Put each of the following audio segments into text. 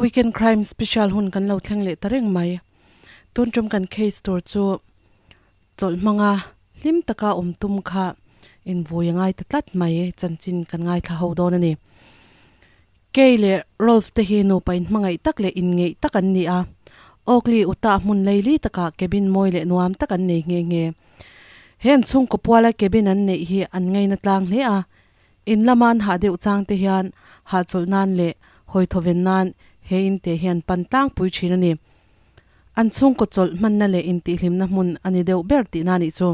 Weekend Crime Special hun kan lo thleng leh ta reng mai. Tun tum kan case tur chu chawlh hmanga hlim taka awm tum kha invui a ngai ta tlat mai chanchin kan ngaithla ho dawn a ni. Kay leh Rolf te hi nupa inhmangaih tak leh inngeih tak an ni a. Oakley Utah hmun leili takah cabin mawi leh nuam tak an nei nghe nghe. He an chhungkaw puala cabin an neih hi an ngaina tlang hle a. In lama an hah deuh chang te hian hahchawlh nan leh hawi thawven nan he in te hian pan tlangpui thin a ni. An chhungkaw chawlh hmanna leh intihhlimna hmun a ni deuh ber tihna a nih chu.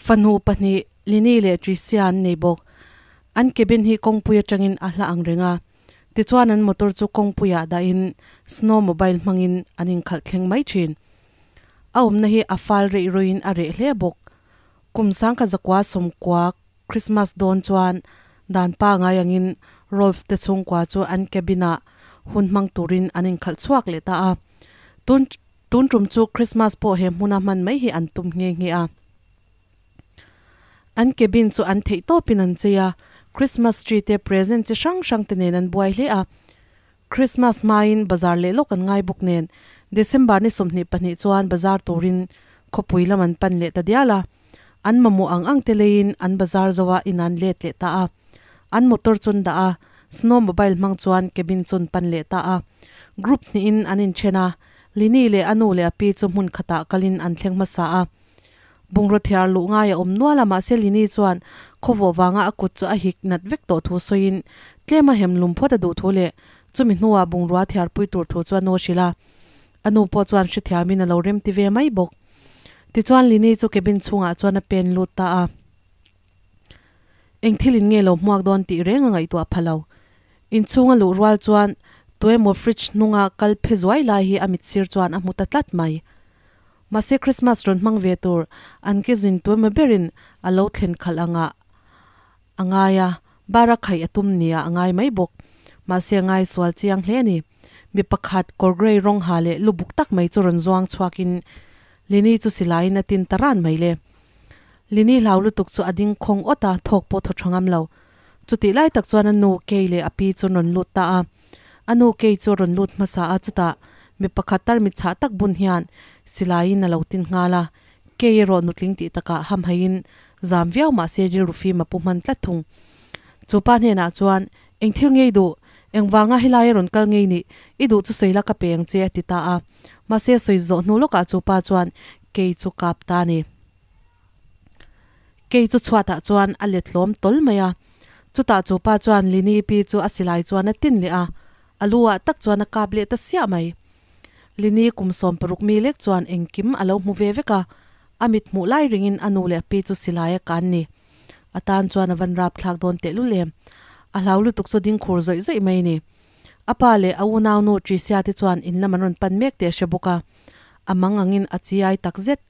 Fanu pahnih Lini leh Tricia an nei bawk. An cabin hi kawngpui atangin a hla ang reng a. Tichuan an motor chu kawngpuiah dahin snowmobile hmangin an inkhalh thleng mai thin. A awmna hi a fal reih rawin a reh hle bawk. Kum sangkhat zakua sawmkua Christmas dawn chuan dan pangai angin Rolf te chhungkua chu an cabin-ah hun hmang turin an inkhalh chhuak leh ta a. Tun tun tum chu Christmas pawh he hmuna hman mai hi an tum nghe nghe a. An cabin chu an theih tawpin an chei a, Christmas tree te present chi hrang hrang te nen an buai hle a. Christmas hmain bazar leh lawk an ngai bawk nen December ni 22 chuan bazar turin khawpui lam an pan leh ta dial a. An mamawh ang ang te leiin an bazar zo a in an let leh ta a. An motor chu an dah a, snowmobile hmang chuan cabin chu an pan leh ta a. Group hnihin an inthen a, Lini leh a nu leh a pi chu hmun khatah kalin an thleng hmasa a. Bungraw thiar luh ngai a awm nual a, mahse Lini chuan khawvawh vanga a kut chu a hik nat vek tawh thu sawiin tlem a hem lum phawt a duh thu leh chumi hnuah bungrua thiarpui tur thu chu a nu a hrilh a. A nu pawh chuan hrethiamin a lo remti ve mai bawk. Tichuan Lini chu cabin chhungah chuan a pen lut ta a. Eng thil in nge lo hmuak dawn tih reng a ngaihtuah pha lo. Inchhung a luh rual chuan tuemaw fridge hnunga kal phe zuai lai hi a mitsir chuan a hmu ta tlat mai. Mahse Christmas rawn hmang ve tur an ke zin tuemaw berin a lo thlen khalh angah a ngai a, bar a khaih a tum nia a ngai mai bawk. Mahse a ngai sual chiang hle a ni. Mi pakhat kawr grey rawng ha leh lu buk tak mai chu rawn zuang chhuakin Lini chu silaiin a tin ta ran mai le. Lini hlau lutuk chu a ding khawng awt a, thawk pawh thaw tha ngam lo. Chutih lai tak chuan a nu Kei leh a pi chu an rawn lut ta a. A nu Kei chu a rawn lut hmasa a, chutah mi pakhat tarmit chhah tak bun hian silaiin a lo tin nghal a. Kei erawh nutling tih takah hamhaiin zam viau mah se rilru fim a pu hman tlat thung. Chu pa hnenah chuan, Eng thil ngei duh? Engvanga helai a rawn kal ngei nih? I duh chu sawi la ka pe ang che a ti ta a. Mahse sawi zawh hnu lawkah chu pa chuan Kei chu kap ta a ni. Kei chu chhuatah chuan a let hlawm tawl mai a. Chutah chu pa chuan Lini pi chu a silai chuan a tin leh a, a lu ah tak chuan a kap leh ta siah mai. Lini kum 60 mi lek chuan engkim a lo hmu ve vek a, a mit hmuh lai ringin a nu leh a pi chu silai a kan ni. A tan chuan a van rap thlak dawn tehlul em. A hlau lutuk chu ding khur zawih zawih mai a ni. A pa leh a unaunu Tricia te chuan in lam an rawn pan mek tih a hre bawk a, a mang angin a chiai tak zet.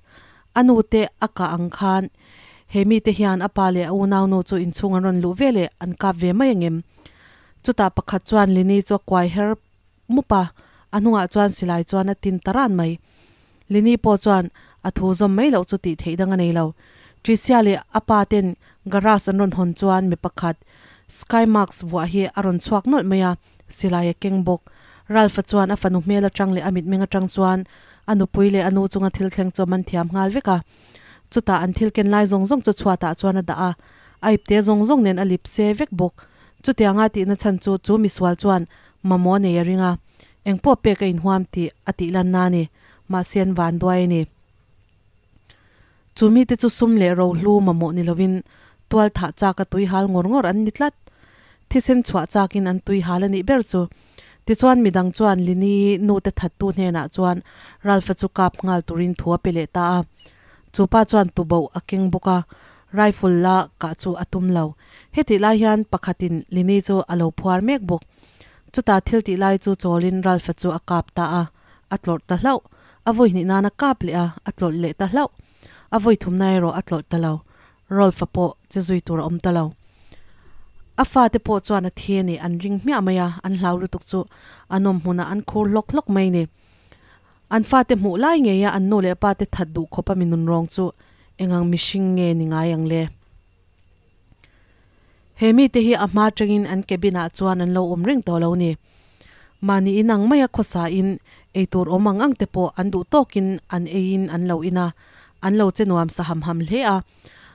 A nu te a kah ang khan he mite hian a pa leh a unaunu chu inchhung an rawn luh ve leh an kap ve mai angem? Chutah pakhat chuan Lini chu a kuai her mup a, a hnungah chuan silai chuan a tin ta ran mai. Lini pawh chuan a thu zawm mai loh chu tih theih dang a nei lo. Tricia leh a pa ten garage an rawn hawn chuan mi pakhat sky mask vuah hi a rawn chhuak nawlh mai a, silai a keng bawk. Ralph-a chuan a fanu hmel atang leh a mitmeng atang chuan a nupui leh a nu chunga thil thleng chu a man thiam nghal vek a. Chutah an thil ken lai zawng zawng chu chhuatah chuan a dah a, a ipte zawng zawng nen a lip se vek bawk. Chutianga tihna chhan chu chu misual chuan mamawh a nei a ring a, engpawh pek a inhuam tih a tih lanna a ni. Mahse an van duai a ni. Chu mite chu sum leh rohlu mamawh ni lovin tual thah chak a tui hal ngawr ngawr an ni tlat. Thisen chhuah chakin an tui hal a nih ber chu. Tichuan midang chuan Lini nute thattu hnenah chuan Ralph-a chu kap nghal turin thu a pe leh ta a. Chu pa chuan tuboh a keng bawk a, rifle la kah chu a tum lo. Hetih lai hian pakhatin Lini chu a lo phuar mek bawk. Chutah thil tih lai chu chawlin Ralph-a chu a kap ta a. A tlawrh ta hlauh. A vawi hnih nan a kap leh a, a tlawlh leh ta hlauh. A vawi thumna erawh a tlawlh ta lo. Rolf-a pawh che zui tur a awm ta lo. A fate pawh chuan a thi a nih an ring hmiah mai a, an hlau lutuk chu a nawm hmunah an khur hlawk hlawk mai ni. An fate hmuh lai ngeia an nu leh pate that duh khawpa mi nunrawng chu engang mihring nge ni ngai ang le? He mite hi a hma tangin an cabin ah chuan an lo awm reng tawh lo ni. Mahni in ang maia khawsa in eitur awm ang ang te pawh an duh tawkin an eiin an lo in a, an lo che nuam sa ham ham hle a.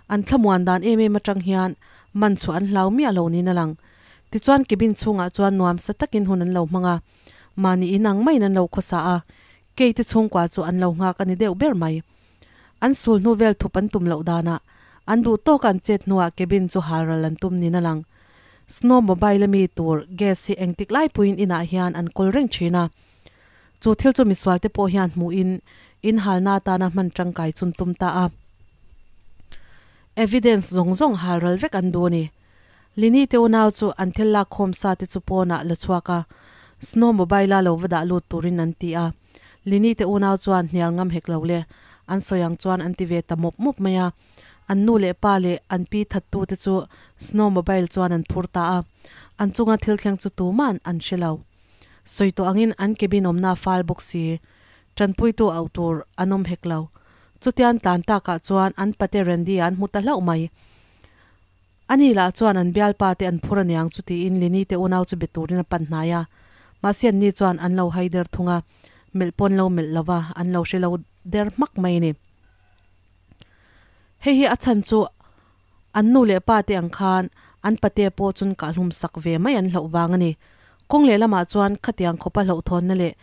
An thlamuan dan em em atang hian man chhuah an hlau miah lo niin a lang. Tichuan cabin chhungah chuan nuam sa takin hun an lo hmang a, mahni in ang maiin an lo khawsa a, Kei te chhungkua chu an lo nghak a ni deuh ber mai. An sul hnu vel thup an tum loh danah an duh tawk an chet hnuah cabin chu halral an tum niin a lang. Snow mobile a mi tur gas hi engtik lai puiin inah hian an kawl reng thin a. Chu thil chu misual te pawh hian hmuhin in halna atana hman tangkai chun tum ta a. Evidence zawng zawng halral vek an duh a ni. Lini te unau chu an thil lak khawm sa te chu pawnah la chhuak a, Snow mobile a lo va dah lut turin an ti a. Lini te unau chuan hnial ngam hek lo le, an sawi ang chuan an ti ve ta mawp mawp mai a. An nu leh pa leh an pi thattu te chu Snow mobile chuan an phur ta a. An chunga thil thleng chu tuman an hre lo. Sawi tawh angin an cabin awmna a fal bawk si. Tanpuitu auh tur an awm hek lo. Chutian tlan takah chuan an pate Randy an hmu ta hlauh mai. Ani lah chuan an bialpa te an phur aniang chu tiin Lini te unau chu be turin a pan hnai a. Mahse anni chuan an lo hai der thung a, melh pawn lo melh lo va, an lo hre lo der hmak mai a ni. Hei hi a chhan chu an nu leh pa te ang khan an pate pawh chun kahhlum sak ve mai an hlauh vang a ni. Kawng lehlamah chuan khatiang khawpa hlauhthawnna leh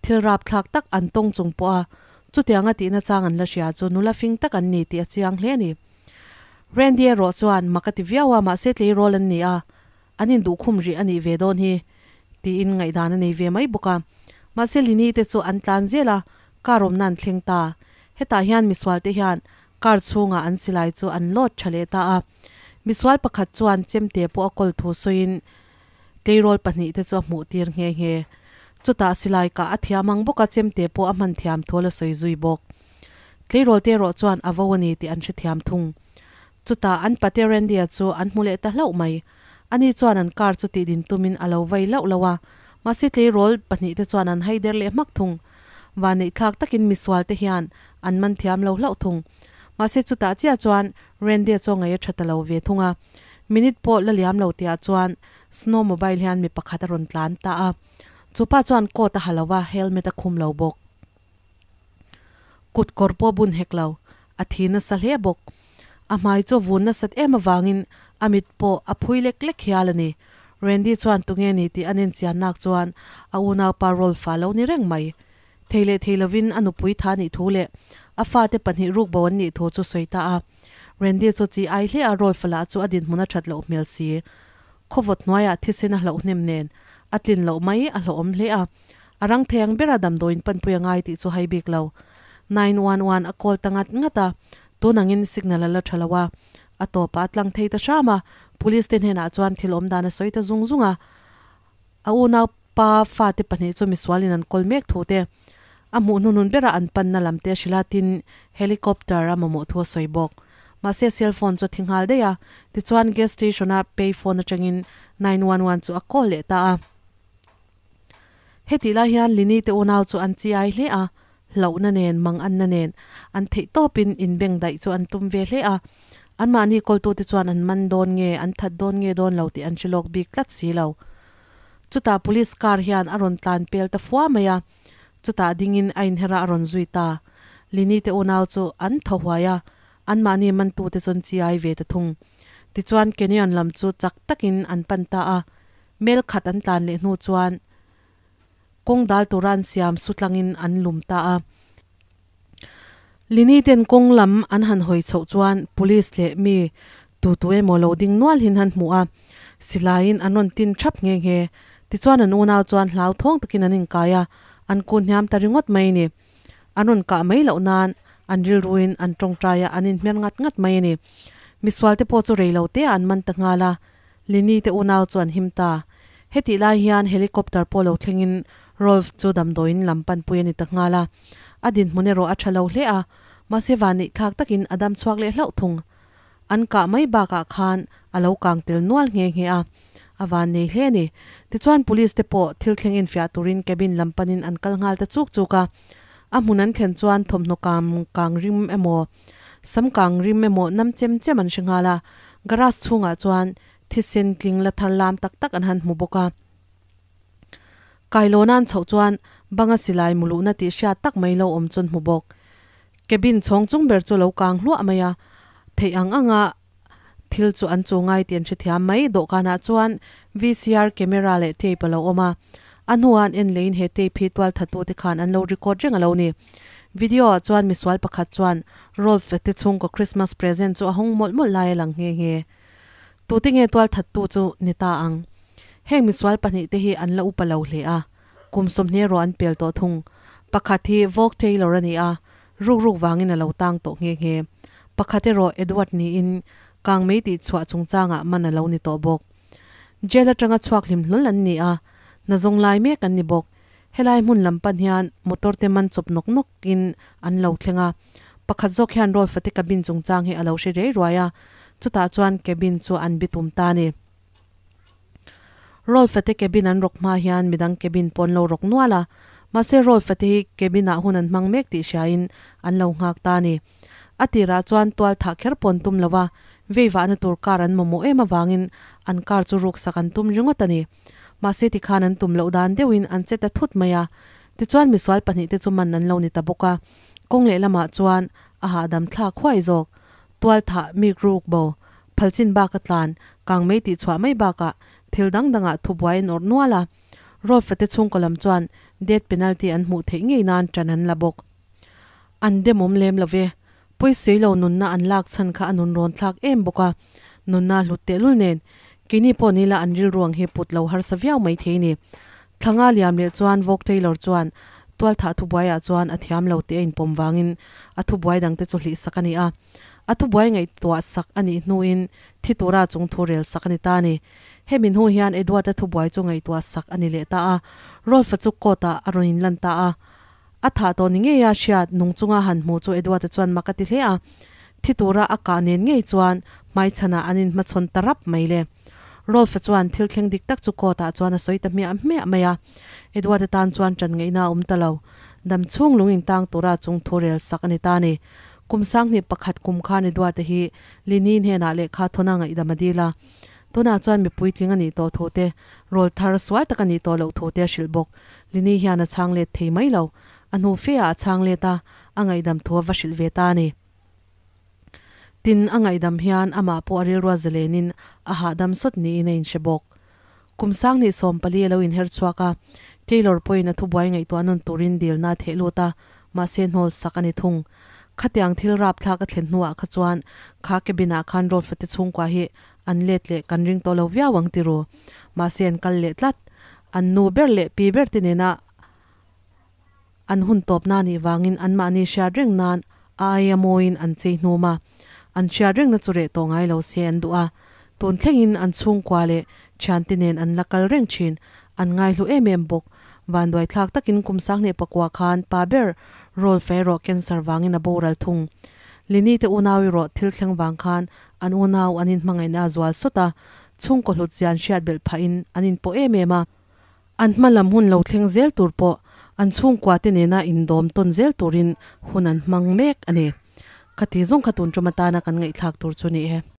thil rapthlak tak an tawng chung pawha chutianga tihna chang an la hria chu nula fing tak an ni tih a chiang hle a ni. Randy erawh chuan mak a ti viau a, mahse tleirawl an ni a, an induhkhum rih a nih ve dawn hi tiin ngaihdan a nei ve mai bawk a. Mahse Lini te chu an tlan zel a, car awmna an thleng ta. Hetah hian misual te hian car chhungah an silai chu an load tha leh ta a. Misual pakhat chuan chemte pawh a kawl thu sawiin tleirawl pahnihte chu a hmuh tir nghe nghe. Chutah silai kah a thiam ang bawk a, chemte pawh a hman thiam thu a la sawi zui bawk. Tleirawl te erawh chuan a vo a ni tih an hrethiam thung. Chutah an pate Randy-a chu an hmu leh ta hlauh mai. Ani chuan an car chu tihdin tumin a lo vai lauh lauh a, mahse tleirawl pahnihte chuan an hai der leh hmak thung. Vanneihthlak takin misual te hian an man thiam lo hlauh thung. Mahse chutah chiah chuan Randy-a chu a ngaih a tha ta lo ve thung a. Minute pawh la liam lo tihah chuan snowmobile hian mi pakhat a rawn tlan ta a. Chupa chuan coat a ha lo va, helmet a khum lo bawk. Kut kawr pawh bun hek lo, a thi nasa hle bawk. A hmai chu a vun nasat em avangin a mit pawh a phui lek lek hial a ni. Randy chuan tunge ni tih an enchian nak chuan a unaupa Rolf-a lo ni reng mai. Thei leh thei lovin a nupui tha nih thu leh a fate pahnih rukbo an nih thu chu sawi ta a. Randy chu chi ai hle a, Rolf-a lah chu a dinhmun a that loh hmel si. Khawvawt hnuaiah thisen a hlauh hnem nen a tlin loh mai a hlauhawm hle a. A rang thei ang bera damdawiin panpui a ngai tih chu hai bik lo. 911 a call ta ngat ngat a, tun angin signal a la tha lo a. A tawpah a tlang thei ta hram a, police te hnenah chuan thil awm dan a sawi ta zung zung a. A unau pa fate pahnih chu misualin an kawl mek thu te, a hmuh hnuhnun bera an panna lam te a hrilh a, tin helicopter a mamawh thu a sawi bawk. Mahse cellphone chu a thi nghal daih a, tichuan gas station a payphone atangin 911 chu a call leh ta a. Hetih lai hian Lini te unau chu an chi ai hle a, hlauhna nen, manganna nen an theih tawpin inbeng daih chu an tum ve hle a. Anmahni kawltute chuan an man dawn nge, an that dawn nge dawn lo tih an hre lawk bik tlat si lo. Chutah police car hian a rawn tlan pel ta fua mai a, chutah dingin a inhera a rawn zui ta. Lini te unau chu an thaw huai a, anmahni mantute chuan chi ai ve ta thung. Tichuan Canyon lam chu chak takin an pan ta a, Mel khat an tlan leh hnu chuan kawng dal tura an siam su tlangin an lum ta a. Lini ten kawng lam an han hawi chhoh chuan police leh mi tu tu emaw lo ding nual hin han hmu a, silaiin an rawn tin thap nghe nghe. Tichuan an unau chuan hlauthawng takin an inkai a, an kun hniam ta ringawt mai a ni. An rawn kah mai loh nan an rilruin an tawngtai a, an inhmer ngat ngat mai a ni. Misualte pawh chu rei lo te ah an man ta nghal a, Lini te unau chu an him ta. Hetih lai hian helicopter pawh lo thlengin Rolf chu damdawiin lam panpui a ni ta nghal a. A dinhmun erawh a tha lo hle a, mahse vanneih thlak takin a dam chhuak leh hlauh thung. An kah mai bakah khan a lo kang tel nual nghe nghe a, a vannei hle a ni. Tichuan police te pawh thil thleng infiah turin cabin lam panin an kal nghal ta chuk chuk a. A hmun an thlen chuan thawmhnaw kang kang rim emaw, Sam kang rim emaw nam chem chem an hre nghal a, garage chhungah chuan thisen tling la thar lam tak tak an han hmu bawk a. Kailawnan chhoh chuan banga silai muluhna tih hriat tak mai lo awm chuan hmu bawk. Cabin chhawng chung ber chu lo kang hluah mai a, theih ang anga thil chu an chu ngai tih an hrethiam mai. Dawhkanah chuan VCR camera leh tape a lo awm a, a hnuah an en leiin he tape hi tualthattu te khan an lo record reng a lo ni. Video ah chuan misual pakhat chuan Rolf te chhungkaw Christmas present chu a hawng mawlh mawlh lai a lang nghe nghe. Tute nge tualthattu chu ni ta ang? Heng misual pahnihte hi an la upa lo hle a, kum sawmhnih erawh an pel tawh thung. Pakhat hi Vogue Taylor a ni a, ruk ruk vangin a lo tang tawh nghe nghe. Pakhat erawh Edward niin kangmei tih chhuah chungchangah man a lo ni tawh bawk. Jail atanga chhuak hlim hlawl an ni a, hna zawng lai mek an ni bawk. Helai hmun lam pan hian motor te man chawp nawk nawkin an lo thleng a, pakhat zawk hian Rolf-a te cabin chungchang hi a lo hre rei ruai a, chutah chuan cabin chu an bitum ta a ni. Rolf-a te cabin an rawk hma hian midang cabin pawh an lo rawk nual a, mahse Rolf-a te hi cabin-ah hun an hmang mek tih hriain an lo nghak ta a ni. A tirah chuan tual thah kher pawh an tum lo a, veivahna tur car an mamawh em avangin an car chu ruksak an tum ringawt a ni. Mahse tikhan an tum loh dan deuhin an che ta thut mai a, tichuan misual pahnihte chu man an lo ni ta bawk a, kawng lehlamah chuan a hahdam thlak huai zawk. Tual thah mik ruk bo, phalchin bak a tlan, kang mei tih chhuah mai bakah thil dang dangah thubuai an awrh nual a. Rolf-a te chhungkaw lam chuan death penalty an hmuh theih ngei nan ṭan an la bawk. An demawm lem lo ve. Pawisei lo nunna an lak chhan kha a nun rawn thlak em bawk a, nunna hlut tehlul nen keini pawh nila an rilru ang hi put lo harsa viau mai thei ni. Thlanga liam leh chuan Vawk Taylor chuan tualthah thubuaiah chuan a thiam lo tih a inpawm vangin a thubuai dangte chu hlih sak a ni a. A thubuai ngaihtuah sak a nih hnuin thi tura chung thu rel sak a ni ta a ni. Hemi hnu hian Edward-a thubuai chu ngaihtuah sak a ni leh ta a, Rolf-a chu court-ah a rawn inlan ta a. A thah tawh ni ngei a hriat nung chunga han hmu chu Edward-a chuan mak a ti hle a. Thi tura a kah nen ngei chuan hmaichhanah an inhmachhawn ta rap mai le. Rolf-a chuan thil thleng dik tak chu court-ah chuan a sawi ta hmiah hmiah mai a. Edward-a tan chuan ṭan ngaihna a awm ta lo. Dam chhung lung intang tura chung thu rel sak a ni ta a ni. Kum sanghnih pakhat kum khan Edward-a hi Lini hnenah lehkha thawna ngaihdam a dil a. Tunah chuan mi puitling a nih tawh thu te, rawl thar sual tak a nih tawh loh thu te a hrilh bawk. Lini hian a chhang let thei mai lo. A hnu fe ah a chhang let a, a ngaihdam thu a va hrilh ve ta a ni. Tin, a ngaihdam hian amah pawh a rilrua zalenin a hahdam sawt niin a inhre bawk. Kum sanghnih 14 a lo inher chhuak a, Taylor pawhin a thubuai ngaihtuah nawn turin dilna a theh lut a, mahse hnawl sak a ni thung. Khatiang thil rapthlak a thlen hnuah kha chuan kha cabin ah khan Rolf-a te chhungkua hi An let leh kan ring tawh lo viau ang tiru. Mahse an kal leh tlat. An nu ber leh pi ber te nena an hun tawp na nih vangin anmahni hriat reng nan a aia mawiin an chei hnum a. An hriat rengna chu reh tawh ngai lo se an duh a. Tun thlengin an chhungkua leh thiante nen an la kal reng thin. An ngaihlu em em bawk. Vanduai thlak takin kum sanghnih pakua khan pa ber Rolf erawh cancer vangin a boral thung. Lini te unau erawh thil thleng vang khan An unau an inhmangaihna a zual sawt a, chhungkaw hlut zian hriat belh phahin an inpawh em em a. An hma lam hun lo thleng zel tur pawh an chhungkua te nena indawm tawn zel turin hun an hmang mek a ni. Khati zawng kha tun tum atana kan ngaihthlak tur chu ni e.